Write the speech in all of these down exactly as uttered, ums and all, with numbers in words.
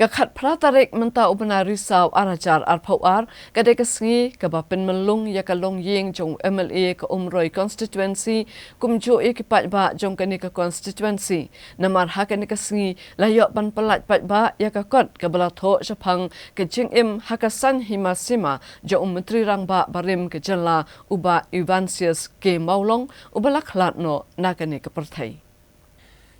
Ka khatphra tarik mynta u bnai Risaw ar hajar arphew ar, ka dei ka sngi kaba pynmynlung ïa ka longïing jong u M L A ka Umroi constituency, kumjuh ïa ki paidbah jong kane ka constituency. Namar ha kane ka sngi la ïoh ban pyllait paidbah ïa ka kot kaba la thoh shaphang ka jingim ha ka saiñ hima sima jong u Myntri Rangbah barim ka jylla, u Bah Evans K Mawlong, uba la khlad noh na kane ka pyrthei.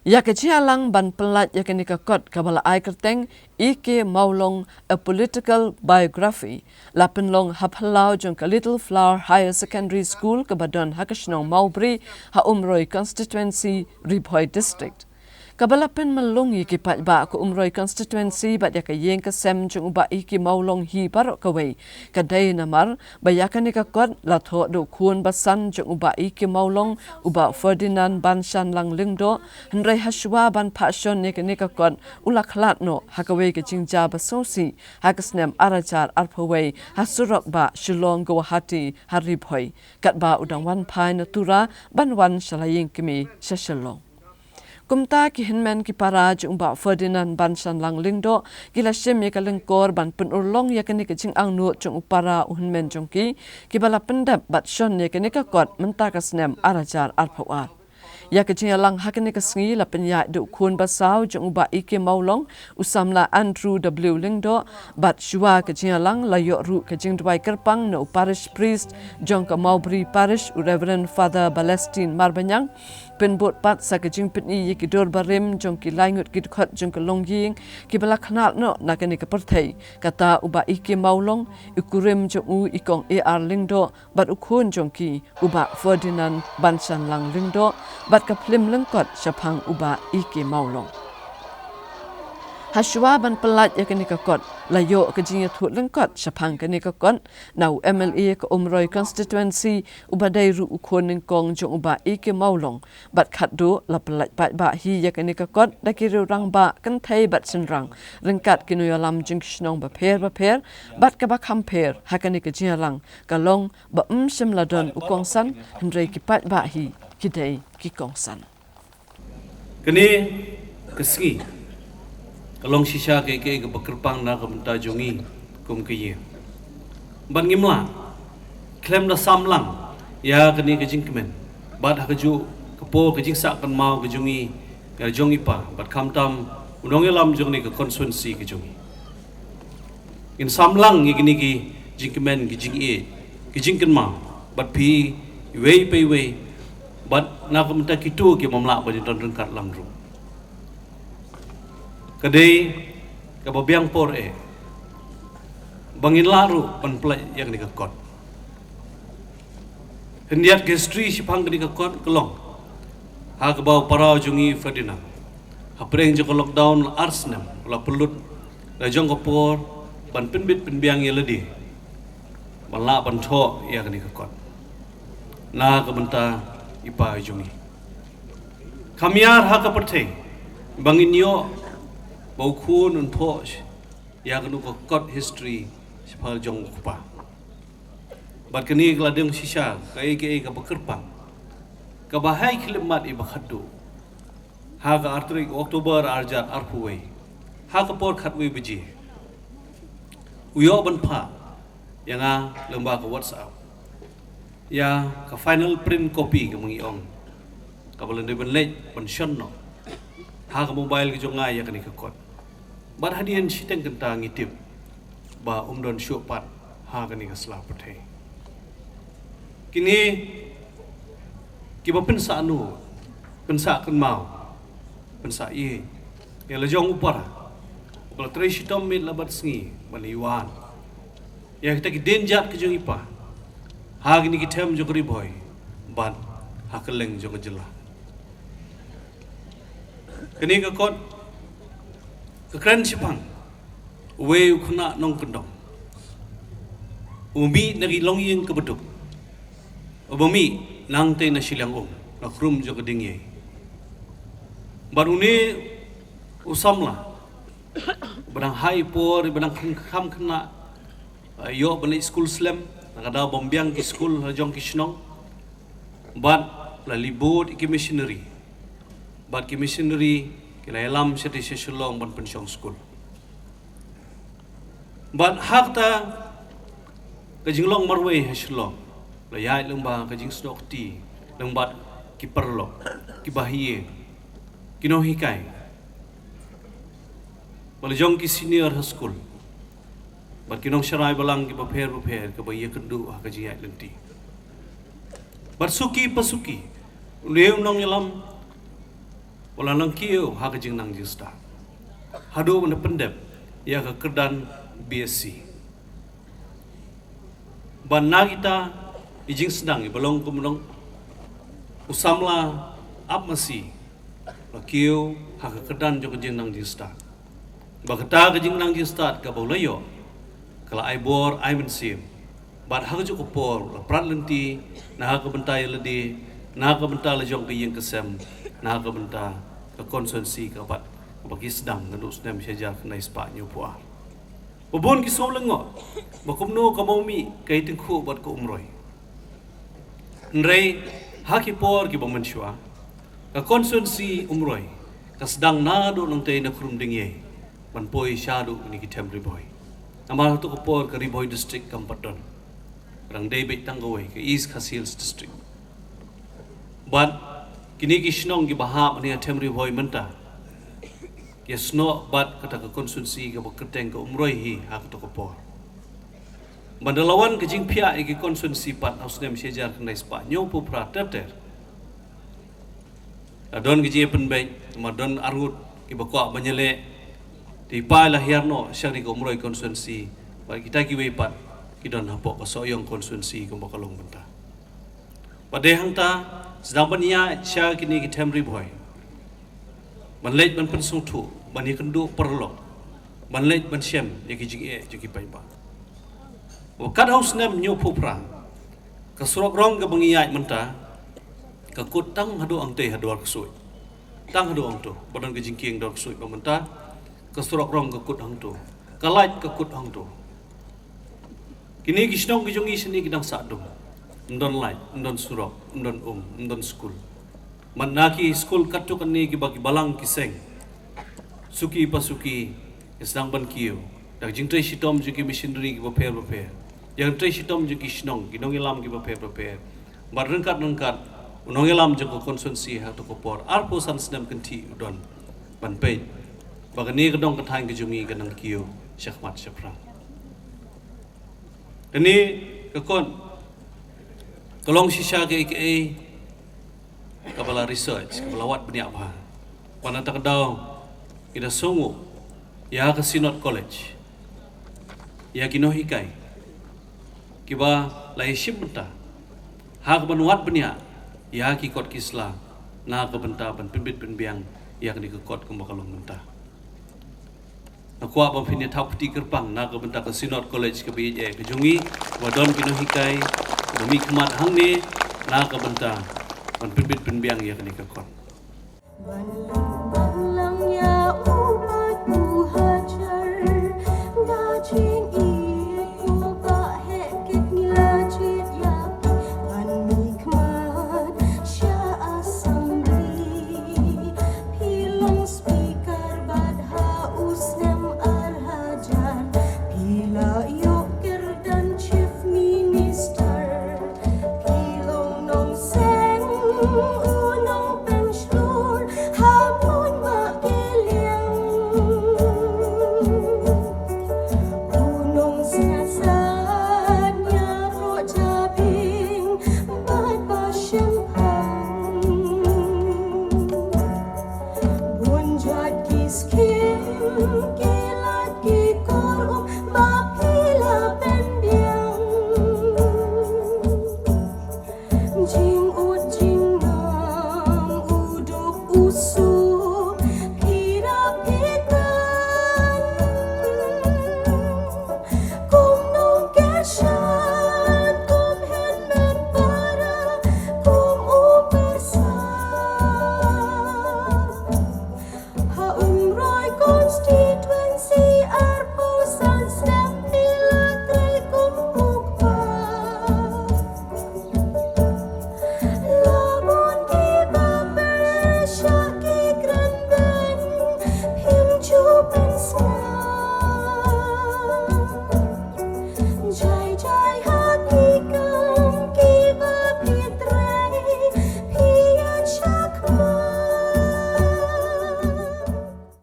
Ïa ka jingïalang ban pyllait ïa kane ka kot kaba la ai kyrteng E K Mawlong, A Political Biography, la pynlong ha phyllaw jong ka Little Flower Higher Secondary School kaba don ha ka shnong Mawbri, ha Umroi constituency, Ri Bhoi District. Kaba la pynmynlung ïa ki paidbah ka Umroi constituency bad ïa ka ïing ka sem jong u Bah E K Mawlong hi baroh kawei, ka dei namar ba ïa kane ka kot la thoh da u khun basan jong u Bah E K Mawlong, u Bah Ferdinand Banshanlang Lyngdoh, hynrei hashwa ban phah shon ïa kane ka kot u la khlad noh ha kawei ka jingjia ba sngewsih ha ka snem ar hajar arphew wei ha surok bah Shillong Guwahati ha Ri Bhoi, katba u dang wan phai na Tura ban wan sha la ïing kmie sha Shillong. Kumta ki hynmen ki para jong u Bah Ferdinand Banshanlang Lyngdoh ki la shim ïa ka lyngkor ban pynurlong ïa kane ka jingangnud jong u para u hynmen jong ki, kiba la pyndep bad shon ïa kane ka kot mynta ka snem ar hajar arphew ar. Ïa ka jingïalang ha kane ka sngi la pynïaid da u khun basaw jong u Bah E K Mawlong, u samla Andrew W Lyngdoh, bad shuwa ka jingïalang la ïoh ruh ka jingduwai kyrpang na u parish priest jong ka Mawbri Parish, u Reverend Father Balestine Marbaniang. Pynbud pat sa ka jingpyni ïa ki dur barim jong ki laingut ki dkhot jong ka longïing kiba la khlad noh na kane ka pyrthei, kata u Bah E K Mawlong, i kurim jong u i Kong A R Lyngdoh, bad u khun jong ki, u Bah Ferdinand Banshanlang Lyngdoh, bad ka phlim lyngkot shaphang u Bah E K Mawlong. Hashwa ban pyllait ïa kane ka kot, la ïoh ka jingïathuh lyngkot shaphang kane ka kot na u M L A ka Umroi constituency, uba dei ruh u khun nyngkong jong u Bah E K Mawlong, bad khatduh la pyllait paidbah hi ïa kane ka kot da ki riew rangbah kynthei bad shynrang, ryngkat ki nongïalam jong ki shnong bapher bapher, bad kaba kham pher ha kane ka jingïalang ka long ba ym shym la don u kongsan, hynrei ki paidbah hi ki dei ki kongsan. Kane ka sngi ka long shisha kaei kaei kaba kyrpang na ka bynta jong ngi kum ka ïing. Bad ngim lah khlem da sam lang ïa kane ka jingkmen, bad ha kajuh ka por ka jingsah kynmaw ka jong ngi, ka jong i pa, bad khamtam u nongïalam jong kane ka constituency ka jong ngi. Ngin sam lang ïa kine ki jingkmen, ki jingïeit, ki jingkynmaw bad phi iwei pa iwei, bad na ka bynta kito ki bym lah ban ïadon ryngkat lang ruh. Ka dei kaba biang por eh ba ngin lah ruh ban pyllait ïa kane ka kot. Khyndiat ka history shaphang kane ka kot ka long ha kaba u para jong ngi Ferdinand, hapdeng jong ka lockdown la ar snem, u la pynlut la jong ka por ban pynbit pynbiang ïa lade ban lah ban thoh ïa kane ka kot na ka bynta i pa jong ngi. Kham ïar ha ka pyrthei ba ngin ïoh ba u khun un thoh ïa kano ka kot history shaphang jong u kpa. Bad kane ka la dang shisha kaei kaei kaba kyrpang, kaba hai khyllipmat iba khatduh. Ha ka ar tarik October ar hajar arphew wei, ha ka por khatwei baje, u ïoh ban phah ïa nga lyngba ka WhatsApp ïa ka final print copy kaba ngi ong, kaba la dei ban leit ban shon noh ha ka mobile ka jong nga ïa kane ka kot. Bad hadien shiteng kynta ngi tip ba um don shuh pat ha kane ka sla pyrthei. Kine kiba pynsah nud, pynsah kynmaw, pynsah ïeit ïa la jong u para uba la trei shitom miet la bad sngi ban ïa wan ïa kita ki dienjat ki jong i pa ha kine ki them jong ka Ri Bhoi bad ha kylleng jong ka jylla. Kane ka kot ka kren shaphang uwei u khynnah nongkyndong uba mih na ki longïing kaba duk, uba mih nangtei na shiliang um, na khrum jong ka dingïei. Bad une u samla ba dang ha i por, ba dang kham, kham khynnah, eh, ïoh ban leit skul slem, na ka daw bym biang ki skul ha jong ki shnong. Bad la leit bud ïa ki missionary. Bad ki missionary ki la ïalam shatei sha Shillong ban pynshong skul. Bad ha kata ka jinglong marwei ha Shillong, la ïaid lyngba ka jingsnoh kti lyngba ki paralok, ki bahaïing, ki nonghikai, ba la jong ki senior high school, bad ki nongsharai balang ki bapher bapher, kaba ïakynduh ha ka jingïaid lynti. Bad suki pa suki, u nongïalam u la nang kiew ha ka jingnang jingstad, haduh ban da pyndep ïa ka kyrdan B S C. Bad na kita i jingsdang iba long kum u nong, u samla ap masi, la kiew ha ka kyrdan jong ka jingnang jingstad. Ba kata ka jingnang jingstad kaba u la ïoh, ka la ai bor ai mynsiem. Bad ha kajuh ka por la prat lynti na ka bynta ïa lade, na ka bynta la jong ka ïing ka sem, na ka bynta ka constituency kaba, kaba ki sdang naduh u snem shi hajar khyndai spah hynñiewphew ar. Ba bun ki sngew lyngngoh ba kumno ka Mawmih ka Ïatyngkhuh bad ka Umroi. Hynrei ha ki por kiba mynshuwa, ka constituency Umroi ka sdang naduh nangtei na Khrum Dingïei ban poi shaduh kine ki Them Ri Bhoi. Namar hato ka por ka Ri Bhoi District kam pat don, ka dang dei beit tang kawei, ka East Khasi Hills District. Bad kine ki shnong kiba hap hangne ha Them Ri Bhoi mynta ki ïasnoh bad kata ka constituency kaba kyrteng ka Umroi hi ha kato ka por. Ban da la wan ka jingphiah ïa ki constituency pat ha u snem shi hajar khyndai spah hynñiewphew phra ter ter, la don ka jingpynbeit, namar don arngut kiba kwah ban ïaleh, te pat la hiar noh sha kane ka Umroi constituency, bad kita kiwei pat ki don hapoh ka Sohiong constituency kumba ka long mynta. Bad dei hangta, sdang ban ïaid sha kine ki Them Ri Bhoi, ban leit ban pynsngewthuh, ban ïakynduh paralok, ban leit ban shem ïa ki jingeh jong ki paidbah. Bad kat ha u snem hynñiewphew phra, ka surok rong kaba ngi ïaid mynta ka kut tang haduh hangtei ha Dwar Ksuid. Tang haduh hangto, ba don ka jingkieng Dwar Ksuid ba mynta, ka surok rong ka kut hangto, ka lait ka kut hangto. Kine ki shnong ki jong ngi shane ki dang sah dum, ym don lait, ym don surok, ym don um, ym don skul. Bad na ki skul katto katne kiba ki balang ki seng, suki pa suki ki sdang ban kiew da ka jingtrei shitom jong ki missionary kiba pher bapher, jingtrei shitom jong ki shnong, ki nongïalam kiba pher bapher. Bad ryngkat ryngkat u nongïalam jong ka constituency ha kato ka por, arphew san snem kynthih u don ban peit ba kane ka dong ka thaiñ ka jong ngi ka nang kiew shakhmat shaphrang. Kane ka kot ka long shisha kaei kaei kaba la research, kaba la wad bniah bha. Bad na kata ka daw ngi da sngewnguh ïa ka Synod College, ïa ki nonghikai kiba la ïashim bynta ha kaban wad bniah ïa ki kot ki sla na ka bynta ban pynbit pynbiang ïa kane ka kot kumba ka long mynta. Nga kwah ba phin ïa thap kti kyrpang na ka bynta ka Synod College kaba ïeit eh ka jong ngi, ba don ki nonghikai kiba mihkhmat hangne na ka bynta ban pynbit pynbiang ïa kane ka kot. Ban lang ban lang ïa u Bah u Hajar, da jingïeit u Bah heh kit ngi la jied ïa phi ban mihkhmat sha assembly. Phi long speaker bad ha u snem ar hajar phi la ïoh kyrdan chief minister. Phi long nongseng u nongpynshlur ha Pynmah Kylliang. U nongsngew sat ïa roh Jabieng bad ba shemphang. Bun jait ki skim ki